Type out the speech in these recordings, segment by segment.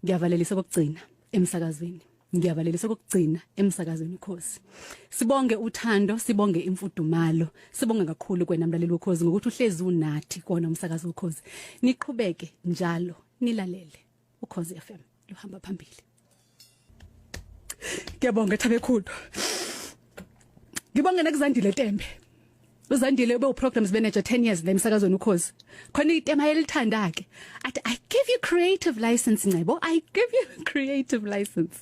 Ngiyavalelisa kokugcina emsakazweni. Ngiyavalelisa kokugcina emsakazweni ukhozi. Sibonge uthando, sibonge imfudumalo, sibonge kakhulu kwena mlaleli wokhozi ngokuthi uhlezi unathi kona umsakazo wokhozi. Niqhubeke njalo nilalele ukhozi FM luhamba phambili. Ngiyabonga Thabekhulu. Ngibonge nakuzandile Tembe. Uzandile ube uprograms manager 10 years la emsakazweni ukhozi. Khona itema elithanda ke. Athi I give you creative license Ncebo. I give you creative license.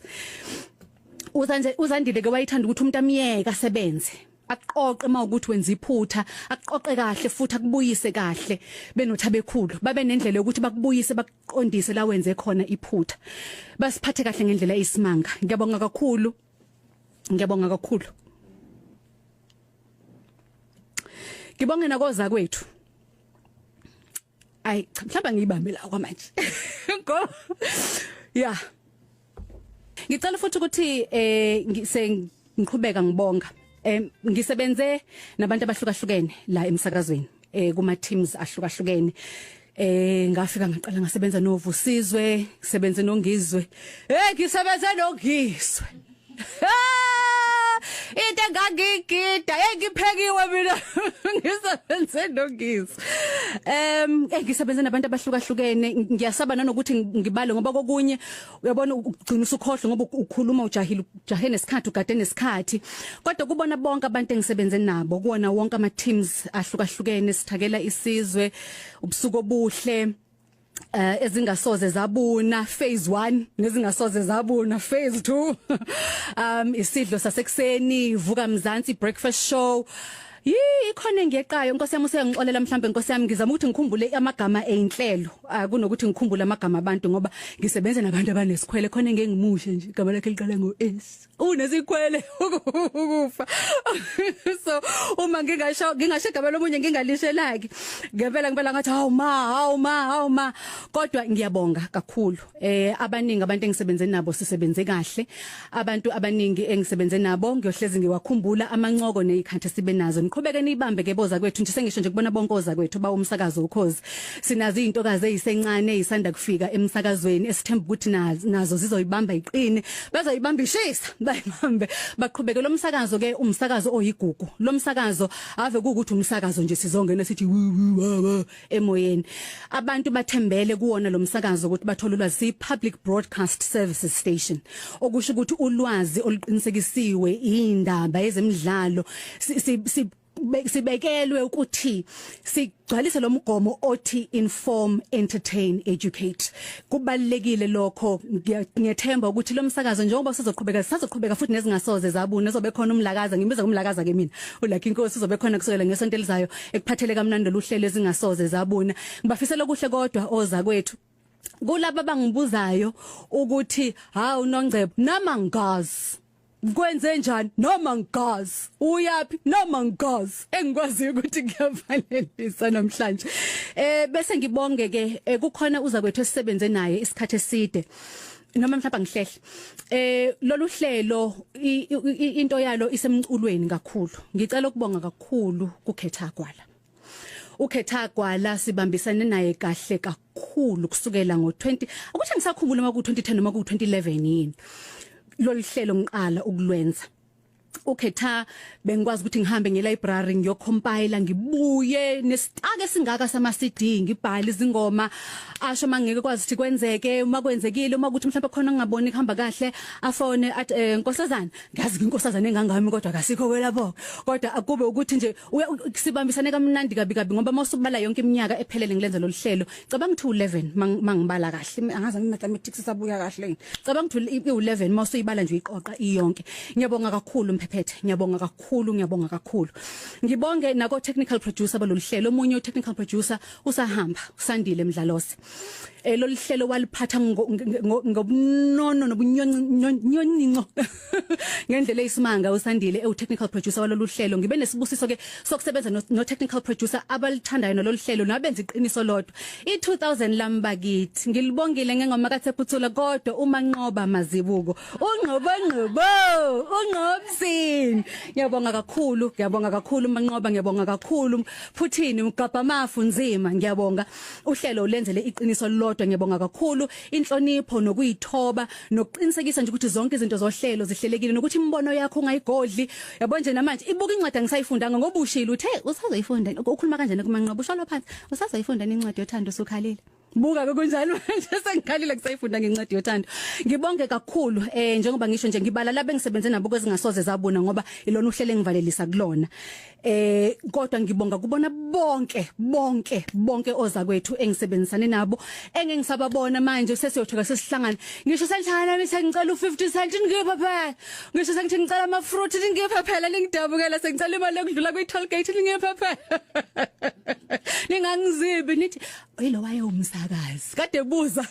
Uzanje uzandile ke wayithanda ukuthi umuntu amyeke asebenze. Aqoqe mawukuthi wenza iphutha, aqoqe kahle futhi akubuyise kahle benothabekhulu. Babe nendlela yokuthi bakubuyise bakuqondise la wenze khona iphutha. Basiphathe kahle ngendlela eyisimanga. Ngiyabonga kakhulu. Ngiyabonga kakhulu. Ngibonge nakoza kwethu. Ay cha mhlawumbe ngiyibambe la kwamanje. Ngo. Yeah. Ngicela futhi ukuthi eh ngise ngiqhubeka ngibonga. Eh ngisebenze nabantu abahlukahlukene la emsakazweni eh kuma teams ahlukahlukene. Eh ngafika ngaqala ngasebenza noVusizwe, ngisebenze noNgizwe. Hey ngisebenze noNgizwe. Into engangigida engiphekiwe mina ngisebenze nongizwe. Ngisebenze nabantu abahlukahlukene ngiyasaba nanokuthi ngibale ngoba kokunye uyabona ugcina usukhohlwa ngoba ukhuluma ujahile ujahe nesikhathi ugade nesikhathi. Kodwa kubona bonke abantu engisebenze nabo kuwona wonke ama teams ahlukahlukene sithakela isizwe ubusuku obuhle ezingasoze zabuna phase 1 nezingasoze zabuna phase 2 isidlo sasekuseni vuka mzansi breakfast show Yi ikhona engiyeqayo Nkosi yami useyangixolela mhlambe Nkosi yami ngizama ukuthi ngikhumbule amagama einhlelo kunokuthi ngikhumbule amagama abantu ngoba ngisebenza nabantu abanesikhwele khona engengimushe nje igama lakhe liqala ngo S unesikhwele ukufa so uma ngingasho ngingasho igama lomunye ngingalishelaki ngempela ngempela ngathi hawu ma hawu ma hawu ma kodwa ngiyabonga kakhulu eh abaningi abantu engisebenze nabo sisebenze kahle abantu abaningi engisebenze nabo ngiyohlezi ngiwakhumbula amancoko nezikhathi sibe nazo niqhubeke niyibambe ke boza kwethu nje sengisho nje kubona bonke oza kwethu ba umsakazo ukhozi sinazo izintokazi ezisencane ezisanda kufika emsakazweni esithemba ukuthi nazo zizoyibamba iqine bazoyibamba ishisa bayibambe baqhubeke lo msakazo ke umsakazo oyigugu lo msakazo ave kuukuthi umsakazo nje sizongena sithi emoyeni abantu bathembele kuwona lo msakazo ukuthi bathole ulwazi public broadcast services station okusho ukuthi ulwazi oluqinisekisiwe indaba ezemidlalo sibekelwe ukuthi sigcwalise lo mgomo othi inform entertain educate kubalekile lokho ngiyethemba ukuthi lo msakazo njengoba sizoqhubeka sizoqhubeka futhi nezingasoze zabuna ezobe khona umlakaza ngimbiza ngomlakaza ke mina uLucky Nkosi uzobe khona kusukela ngesonto elizayo ekuphathele kamnandi luhlelo ezingasoze zabuna ngibafisela okuhle kodwa oza kwethu kulaba abangibuzayo ukuthi hawu nongcebo nama ngazi kwenze njani noma ngigazi uyapi noma ngigazi engikwaziyo ukuthi ngiyavalelisa namhlanje eh bese ngibonge ke kukhona uza kwethu esisebenze naye isikhathi eside noma mhlawumbe ngihlehle eh lolu hlelo into yalo isemculweni kakhulu ngicela ukubonga kakhulu kukhetha kwala ukhetha gwala sibambisane naye kahle kakhulu kusukela ngo20 ukuthi angisakhumbula uma ku 2010 noma ku 2011 yini lolu hlelo ngiqala ukulwenza ukhetha bengikwazi ukuthi ngihambe nge-library ngiyocompile ngibuye nesitaka esingaka sama CD ngibhale izingoma asho mangeke kwazi ukuthi kwenzeke uma kwenzekile uma ukuthi mhlawumbe khona ngingaboni kuhamba kahle afone athi eh, nkosazana ngazi inkosazana engangami kodwa kasikho kwelapho kodwa akube ukuthi nje sibambisane kamnandi kabi kabi ngoba mawusubala yonke iminyaka ephelele ngilenza lolu hlelo cabanga ukuthi u11 mangibala kahle angazi mathematics sabuya kahle cabanga ukuthi u11 mawusuyibala nje uyiqoqa iyonke ngiyabonga kakhulu mphephethe ngiyabonga kakhulu ngiyabonga kakhulu ngibonge nako technical producer balolu hlelo omunye u technical producer usahamba usandile mdlalose eh lolu hlelo waliphatha ngobunono nobunyoncinco ngendlela eyisimanga usandile ewu technical producer walolu hlelo ngibe nesibusiso ke sokusebenza no technical producer abalithandayo nalolu hlelo nabenza iqiniso lodwa i2000 lambakithi ngilibongile ngengoma kaThephuthula kodwa uma nqoba mazibuko ungqobo ngqobo ungqobsini ngiyabonga kakhulu ngiyabonga kakhulu manqoba ngiyabonga kakhulu phuthini mgabha amafu nzima ngiyabonga uhlelo ulenzele iqiniso lodwa. Kodwa ngiyabonga kakhulu inhlonipho nokuyithoba nokuqinisekisa nje ukuthi zonke izinto zohlelo zihlelekile nokuthi imibono yakho ungayigodli. Yabo nje namanje ibuka incwadi angisayifundanga ngoba ushilo uthe usazoyifunda ukhuluma kanjani kumanqoba usholo phansi usazoyifunda incwadi yothando usukhalile. Buka ke kunjalo manje sengikhalile kusayifunda ngencwadi yothando. Ngibonge kakhulu eh njengoba ngisho nje ngibala laba engisebenze nabo kwezingasoze zabona ngoba ilona uhlele engivalelisa kulona. Eh kodwa ngibonga kubona bonke bonke bonke ozakwethu engisebenzisane nabo engengisababona manje sesiyothoka sesihlangana. Ngisho sengihlangana nami sengicela u50 cent ngiphe phela. Ngisho sengithi ngicela ama fruit ngiphe phela ningidabukela sengicela imali yokudlula kwi toll gate ngiphe phela. Ningangizibi nithi Yilo wayewumsakazi. Kade buza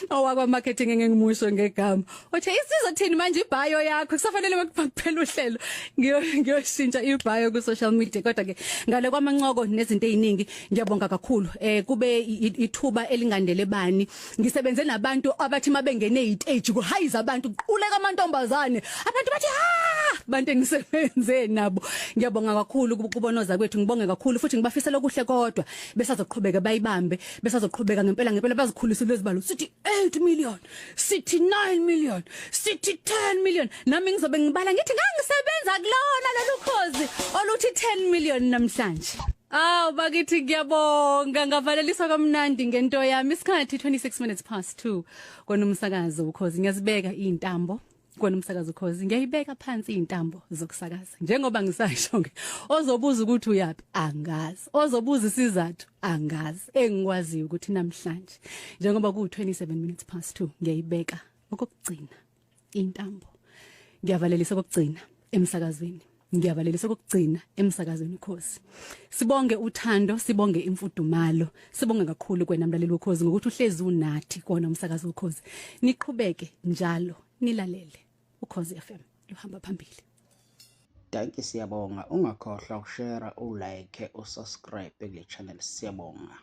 owakwa marketing engingimusho ngegama. Uthe isizothini manje ibio yakho kusafanele makuphela uhlelo. Ngiyo ngiyoshintsha ibio ku social media kodwa ke ngale kwamancoko nezinto eziningi ngiyabonga kakhulu. Eh kube ithuba elingandele bani. Ngisebenze nabantu abathi mabengene iziteji kuhayiza abantu kuquleka amantombazane. Abantu bathi ha bantu engisebenze nabo. Ngiyabonga kakhulu kubonoza kwethu ngibonge kakhulu futhi ngibafisela okuhle kodwa. Besazoqhubeka bayibambe besazoqhubeka ngempela ngempela bazikhulise lezibalo sithi 8 million sithi 9 million sithi 10 million nami ngizobe ngibala ngithi ngangisebenza kulona lolu khozi oluthi 10 million namhlanje. Aw bakithi ngiyabonga ngavaleliswa kamnandi ngento yami. Isikhathi 26 minutes past 2 kona umsakazo ukhozi. Ngiyazibeka izintambo kona umsakazo ukhozi, ngiyayibeka phansi izintambo zokusakaza. Njengoba ngisasho nge ozobuza ukuthi uyapi angazi, ozobuza isizathu angazi. Engikwaziyo ukuthi namhlanje njengoba ku 27 minutes past 2 ngiyayibeka okokugcina intambo, ngiyavalelisa okokugcina emsakazweni, ngiyavalelisa okokugcina emsakazweni ukhozi. Sibonge uthando, sibonge imfudumalo, sibonge kakhulu kwena mlaleli wokhozi ngokuthi uhlezi unathi kona umsakazo wokhozi. Niqhubeke njalo nilalele ukhozi FM, luhamba phambili. Dankie, siyabonga. Ungakhohlwa ukushare, ulike, usubscribe kule channel. Siyabonga.